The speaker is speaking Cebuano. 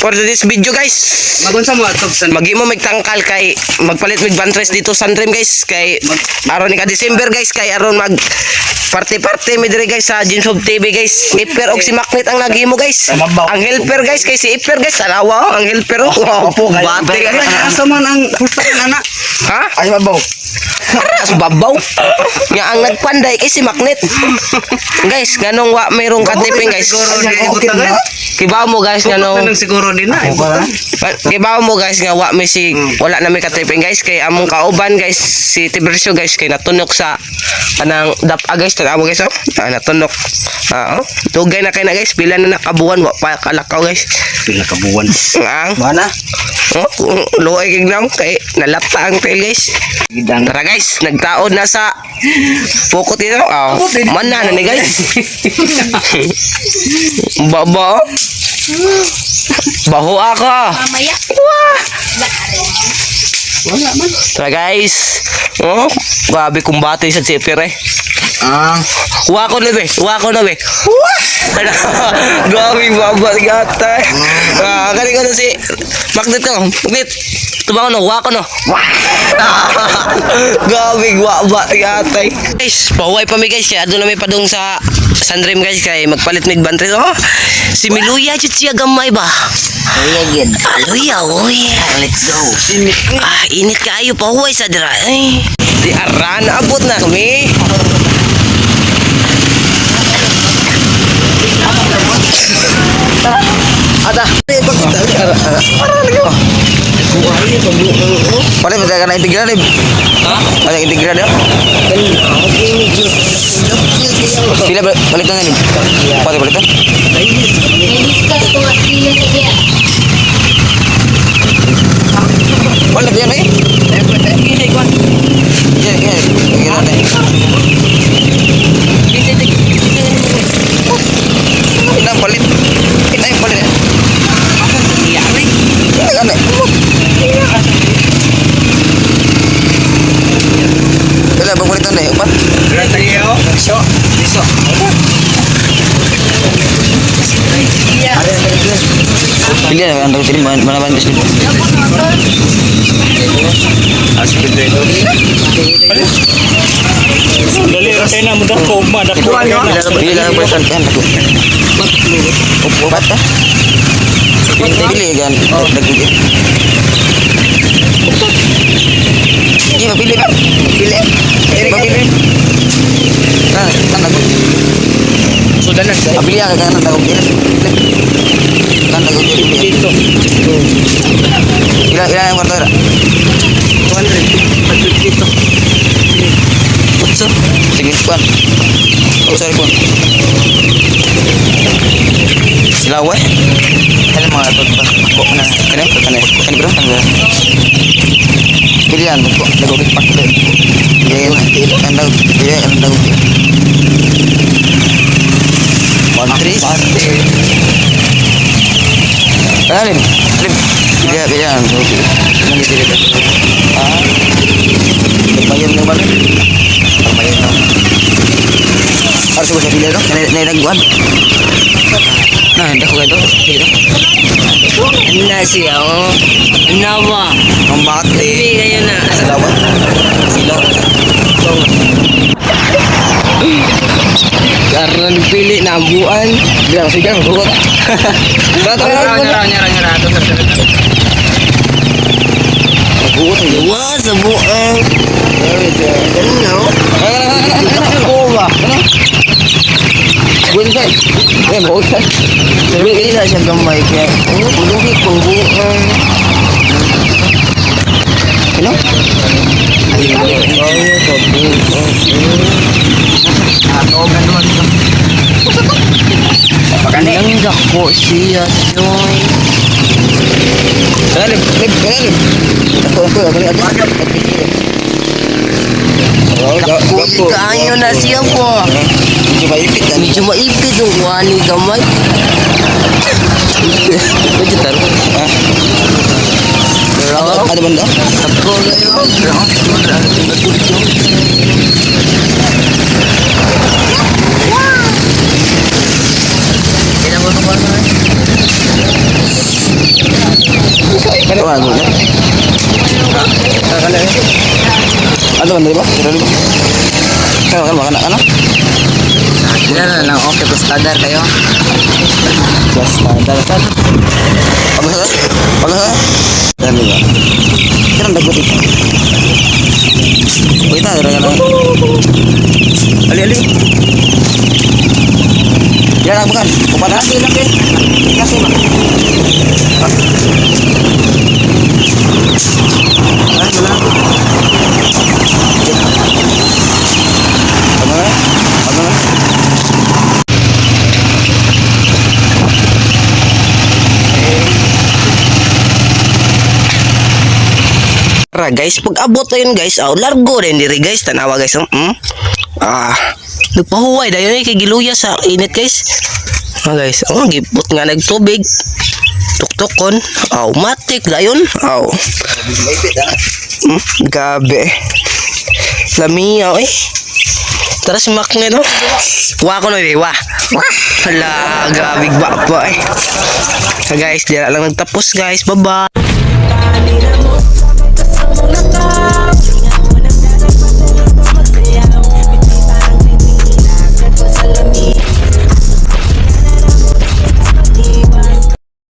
For this video, guys. Magunsa mo atog sa Maghimo mig tangkal kay magpalit mig bantres dito sa Sandrim, guys, kay aron ni ka December, guys, kay aron mag party party mi diri, guys, sa James Hope TV, guys. Iper og si Macnet ang naghimo, guys. Ang helper, guys, kay si Iper, guys, tanawa oh, ang helper oh. Wow, bate guys. Asa man ang pultahan anak? Ha? Ay, mabaw. Ara sa babaw. Nga ang nagpanday kay si Macnet. Guys, nganong wa mayroong katiping, guys? Siguro di ibutangan. Kibaw mo, guys, nganong Nang siguro din na. Kibaw mo, guys, nga wa mi si wala na mi katriping, guys, kay among kauban, guys, si Tibersio, guys, kay natunok sa kanang dapa, guys. Tanaw mo, guys, oh. Ah, natunok. Ah, oh. Dugay na kay na, guys, pila na nakabuwan wa pa kalakaw, guys. Pila ka buwan. Ang Mana? oh, luoy kay naw kay nalata ang tail, guys. Gidang. Tara, guys, nagtaod na sa pukot dito. Oh, man na na ni, guys. Baba, oh. Baho ako. Mamaya. Wah! Wala man. Tara, guys. Oh, grabe kumbate sa zipper eh. Ah. Wa ko na be, wa ko na be. Wah! Grabe baba gata. Ah, kani ko na si Magnet ko. Magnet. Tubango no, wa ko no. Wah! Grabe wa ba gata. Guys, pahuway pa mi, guys, kaya adto na mi padung sa Sandrim, guys, kay magpalit mig bantres oh. Si Miluya jud siya gamay ba. Luya gid. Aluya oy. Let's go. Ah, init kaayo, pahuway sa dira. Ay. Di aran abot na kami. Ada. Pare magka na integral eh. Ha? Ada integral ya. Pila balik na ni. Pare balik na. May ko nga sila siya. Wala na yan eh. Yan, yan. Yan na. Ina palit. Ina yung palit. Ina ano. Wala ba palit na eh? Upat? So, Iso. Pili na ang dagdag mana ba ang Dali ra kay na mo dako ma dako. Pili lang ang palit kan. Upat ah. Pili kan dagdag. Iya, pili ba? Pili. Pili ba pili? Nah, kan aku. Sudanan sa Pili ka kan dago pili. Kan dago pili. dito. Ila ila ang kwarto ra. 200. Dito. Utso. Sige, kuan. Oh, sorry, kuan. Sila we. Kani mga to pa. Ko na. Kani kani kani bro, kani bro. Pilihan ko dago pak ko. Iya, kan dago pili kan dago. One three. Alim, alim. Pilihan, pilihan. Ah. Lumayan naman. Lumayan naman. Harus ko sa pili to. Nainaguan. Nah, hindi ko ganito. Dito. Ana siya oh. Ana ba? Ang bate. Hindi kayo na. Sa dawan. Silo. Karon pili na buan. Bilang sige, maghugot. Tara, tara, tara. Nyara, nyara, nyara. Maghugot. Wa sa buan. Ano? Ano ba? Ano? Buwan siya. Eh, maghugot siya. Pili na siya gamay kay. Oh, lugi kong buan. Ano? Ay, sa buan. Pagani. Nang dako siya, Joy. Salim, lib, salim. Ako, ako, ako, ako. Dako kaayo na siya po. Medyo maipit ka. Medyo maipit ang kuha ni gamay. Medyo taro. Ah. Ano, ano banda? Dako kayo. Ito nga, ano? Kana eh. Ano man ba? Pero ba? Kana kana kana kana. Wala na lang, okay, basta kayo. Just standard kan. Pagsa. Pagsa. Ano ba? Kira dagot ito. Wait, ah, kana. Ali ali. Ya nak bukan. Upat nasi nak eh. Nasi mah. Ah, wala. Ano na? Ano na? Ra guys, pag abot ayun guys, aw largo din diri guys, tanawa guys. Ah, nagpahuway dayon eh kay giluya sa init guys. Ah guys, ang gipot nga nagtubig. Tuktukon, aw matik dayon. Aw. Gabi. Lamiyaw eh. Tara si Mac no. Wa ko no eh, wa. Hala, grabe ba pa eh. So guys, di na lang nagtapos guys. Bye-bye.